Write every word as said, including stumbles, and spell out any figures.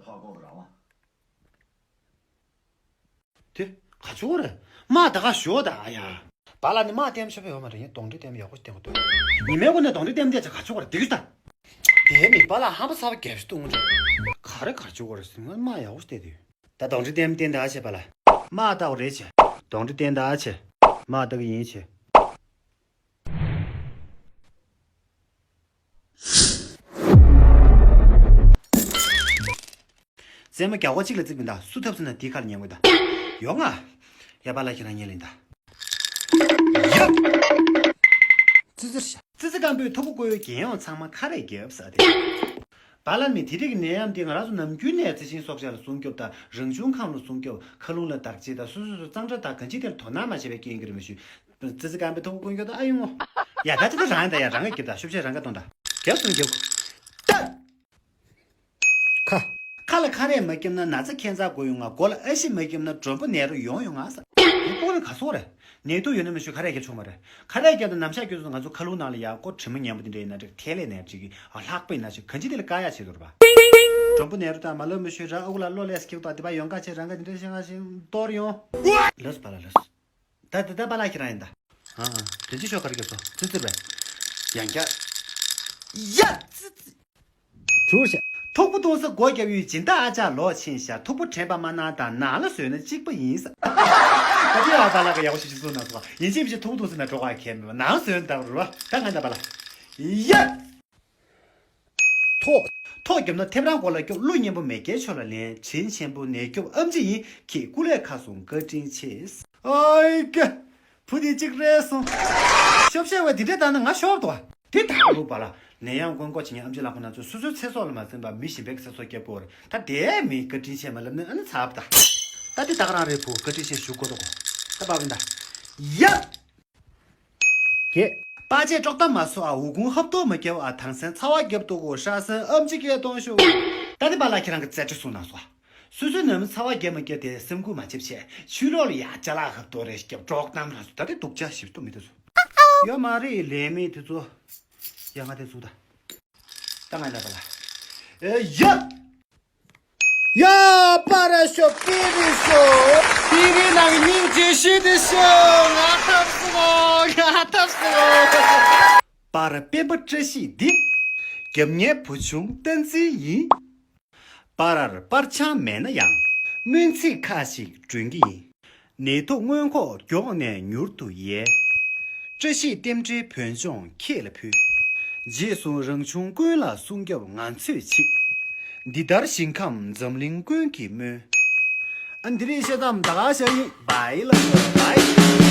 ཧ་གོ་རང་བ། དེ་ག་ཆོག་རེད། མ་ད་ག་ཞོ་ད་ཨ་ཡ། པཱ་ལགས་ནི་མ་ལྟད་མོ་ཆོག་པ་ཡོད་མ་རེད། ངས་གདོན་འདྲེ་ལྟད་མོ་ཡག་པོ་ཞིག་ལྟ་དགོས་འདུག་ཉི་མའི་སྒོ་ནས་གདོན་འདྲེ་ལྟད་མོ་བལྟས་ཆ་ག་ཆོག་རེད། དེ་གི་ད། དེ་མི་པཱ་ལགས་ཧམ་པ་ཚ་བ་རྒྱབ་ཤིག་ཏུ་འོང་འདྲ། ག་རེ་ག་ཆོག་རེད་ཟེར། ང་མ་ཡག་པོ་ཞིག་ལྟ་དུས། ད་གདོན་འདྲེ་ལྟད་མོ་བལྟས་འདི་ཨ་བྱས་པཱ་ལགས། མ་ལྟ་བ་རེད་བྱས། གདོན་འདྲེ་བལྟས་འདི་ཨ་བྱས། མ་ལྟ་གི་ཡིན་བྱས། རྩེད་མོ་རྒྱག་གོ་གཅིག་ལ་རྩིག་མི་འདའ། སུ་ཐབས་ཟིན་ན་དེའི་ཁ་ལ་ཉན་དགོས་ད། ཡོང་ང་། ཡ་པཱ་ལགས་ཁྱེད་རང་ཉན་ལེན་ད། ཡ། ཙི་ཙི་ཤ། ཙི་ཙི་སྐམ་པོས་ཐུག་པ་བསྐོལ། རྒྱལ་ཡོངས་ཚང་མ་ཁ་རས་བརྒྱབ་ཟེར་དེ། པཱ་ལགས་མི་དེ་རིགས་ནད་ཡམས་དེ་ང་རང་ཚོ་ནམ་རྒྱུན་ནས་རྩི་ཤིང་སྲོག་ཆགས་ལ་སྲུང་སྐྱོབ་དང་། རང་བྱུང་ཁམས་ལ་སྲུང་སྐྱོབ། མཁའ་རླུང་ལ་བདག་གཅེས་དང་། སོ་སོ་སོ་གཙང་སྦྲ་དང་གང་ཅི་དེ་ལ་དོ་སྣང་མ་བྱས་པའི་རྐྱེན་གྱིས་རེད་མ་ཞུ། ཙི་ཙི་སྐམ་པོས་ཐུག་པ་བསྐོལ་མཁན་དང་ཨ་ཡོང་ངོ་། ཡ་ད་ཅི་ད་རང་ཡིན་ད། ཡ་རང་ག་རྒྱབ་ད། ཤོབ་ཆས་རང་ག་གཏོང་ད། རྒྱབ་སོང་རྒྱབ། ད། ཁ། ཁ་ལ་ཁ་རས་མ་བརྒྱབ་ན་ན་ཚ་ཁྱད་མཚར་འགོ་ཡོང་ང་། མགོ་ལ་ཨ་ཤི་མ་བརྒྱབ་ན་མགྲོན་པོ་ནད་རོ་ཡོང་ཡོང་ང་ཟེར། ཁོ་ལ་ག་སོག་རེད། ནད་དུག་ཡོད་ན་མི་ཤོད། ཁ་རས་རྒྱབ་ཆོག་མ་རེད། ཁ་རས་རྒྱབ་ན་ནམ་ཞག་རྒྱུ་ཚོ་ང་ཚོ་མཁའ་རླུང་ནང་ལ་ཡག་པོ་དྲི་མ་མཉམ་པོ་དེ་འདྲ་ཡིན་ན་འགྲིག་ཐལ་ལེ་ནས་འགྲིག་གི། ཨ་ལྷག་པའི་ན་ཅིག་གང་ཅི་དེ་ལ་བཀག་ཡ་བྱེད་དོ་ར་བ། མགྲོན་པོ་ནད་རོ་དང་མ་ལབ་མི་ཤོད་ར། ཨུ་ལ་ལོ་ལས་སྐྱིད་ཏོ་དེ་པ་ཡོང་ཁ་ཆེ་རང་ག་དེ་འདྲ་ཤེས་ང་ཤེས་གཏོར་ཡོང་། ལོས་པ་ལ་ལོས། ད་དེ་ད་པཱ་ལགས་ཁྱེད་རང་ཡིན་ད། ཨ་ཨ། དོན་ཅི་ཤོག་གར་རྒྱབ་སོ་ཙི་ཙི་བས། ཡང་བསྐྱར། ཡ་ཙི་ཙི། བྱུར་ཤ། ཐུག་པ་གཏོང་ས་སྒོ་རྒྱབ་ཡུལ་སྦྱིན་བདག་ཨ་ཅག་ལོག་ཕྱིན་ཤག་ཐུག་པ་དྲན་པ་མ་གནང་དང་། ནང་ལ་བཟོས་ན་གཅིག་པ་ཡིན་ས། ད་དེ་ཡང་པཱ་ལགས་ཀྱི་ཡག་པོ་ཞིག་ཅིག་གསུངས་གནང་སོང་། ཡིན་གཅིག་མིན་གཅིག་ཐུག་པ་གཏོང་ས་ན་འགྲོ་ག་ཁྱད་མེད་པ། ནང་བཟོས་ན་ད་རུ་བ་ད་ང་ད་པཱ་ལགས། ཡ། ཐོག་ཐོག་རྒྱབ་ན་ཐེབས་རང་མགོ་ལ་སྐྱོབ། ཀླུ་གཉན་པོ་མེ་རྒྱལ་ཕྱོགས་ལ་ལེན། དྲིན་ཆེན་པོ་ནད་སྐྱོབ་ཨམ་ཆི་ཡིན། ཁྱེད་སྐུ་ལས་ཁག་སོང་བཀའ་དྲིན་ཆེ། ཨའི་ཀྱ། བུ་དེ་གཅིག་རེད་སོང་། ཤོབ་ཤེས་བས་དེ་འདྲས་བཏང་ན་ང་ཤོབ་དོ། དེ་ད་ལུག་པ་ལ་ནད་ཡམས་སྔོན་འགོག་བྱེད་མཁན་ཨམ་ཆི་ལག་པ་ན་ཚོས་སོ་སོའི་ཚེ་སྲོག་ལ་མ་བརྩོན་པར་མི་གཞན་པའི་ཚེ་སྲོག་སྐྱོབ་དགོས་རེད། ད་དེ་མི་བཀའ་དྲིན་ཆེ་མ་ལབ་ན་ཨ་ནི་ཚར་བ་ད། ད་དེ་ད་ག་རང་རེད། བུ་བཀའ་དྲིན་ཆེ་ཞུ་དགོས་དོ་གོ། ད་པ་བིན་ད། ཡ། གེ། པ་ཅེ་ཀྲོག་ཏ་མ་སོ་ཨ། འུ་གུང་ཧབ་ཏོ་མ་སྐྱེ་བ་ཨ། ཐང་སན་ཚ་བ་རྒྱབ་ཏོ་གོ། ཧྲ་སན་ཨམ་ཆི་སྐད་གཏོང་ཤོག་ད་དེ་པ་ལ་ཁྱེད་རང་གི་རྩལ་ཁྲི་གསུང་ན་སོ། སོ་སོའི་ནམ་ཚ་བ་རྒྱབ་མ་རྒྱབ་དེ་སེམས་ཁུར་མ་བྱེད་བྱས། ཆུ་ལོག་ལ་ཡ་ཅ་ལག་ཧབ་ཏོ་རེ་རྒྱབ་ཀྲོག་ཏམ་ར་སོ། ད་དེ་སྡུག་ཅག་ཞིབ་ཏོ་མི་དེ་སོ། ཡོད་མ་རེད་ལས་མེད་དེ་ཚོ། ཡ་ང་དེ་ཚོ་ད། ད་ང་ལ་པ་ལ། ཨེ་ཡ། ཡ། པར་ཤོ་པི་རི་ཤོ། པི་རི་ནང་སྙིང་རྗེ་ཤི་དེ་ཤོ། ང་ཐབས་སོ། ང་ཐབས་སོ། པར་སྤེན་པ་བཀྲ་ཤིས་འདི། རྒྱབ་གཉེར་བུ་ཆུང་བསྟན་འཛིན་ཡིན། པར་པར་ཆང་མེད་ན་ཡང་། སྨོན་ཚིག་ཁ་ཞིག་སྒྲོན་གྱི་ཡིན། ནད་དུག་སྔོན་འགོག་མགྱོགས་ནས་མྱུར་དུ་ཡལ། བཀྲ་ཤིས་རྟེན་འབྲེལ་བོད་ལྗོངས་ཁྱེད་ལ་ཕུལ། རྗེས་སུ་རང་བྱུང་ཀུན་ལ་སྲུང་སྐྱོབ་ང་ཚོས་བྱེད། འདི་ལྟར་ཞིང་ཁམས་འཛམ་གླིང་ཀུན་གྱིས་སྨོན། ཨ་འདི་རིགས་བཤད་དམ་ད་ག་ཞག་ཡིན། བའི་ལ་བའི།